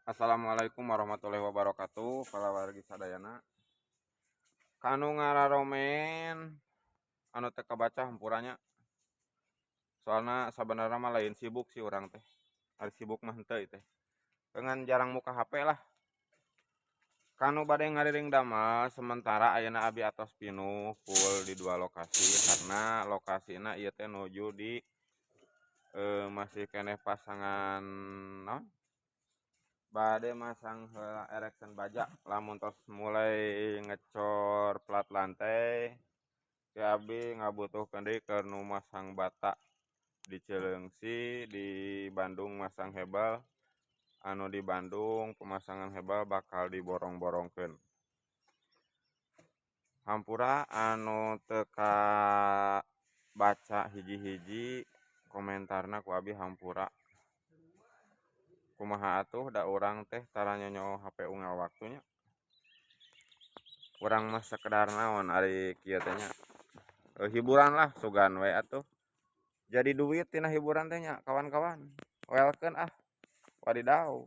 Assalamualaikum warahmatullahi wabarakatuh, palawargi sadayana. Kanu ngararomen anu teu kabaca, hampura nya. Soalna sabenerna mah lain sibuk sih urang teh. Ari sibuk mah henteu teh. Ngan jarang muka HP lah. Kanu bade ngariring damel, sementara ayeuna abi atos pinuh full di dua lokasi, karena lokasina ieu teh nuju di masih keneh pasangan naon, bade masang heula erection baja. Lamun tos mulai ngecor plat lantai ke, abi ngabutuhkeun deui keur nu masang bata di Cileungsi, di Bandung masang hebel. Anu di Bandung pemasangan hebel bakal diborong-borongkeun. Hampura anu teu kabaca hiji-hiji komentarna ku abi, hampura. Kumaha atuh, da urang teh tara nyonyo HP unggal waktu nya. Urang mah sekedar naon ari kieu teh nya, hiburan lah, sugan we atuh jadi duit tina hiburan teh nya, kawan-kawan. Welkeun ah, wadidaw.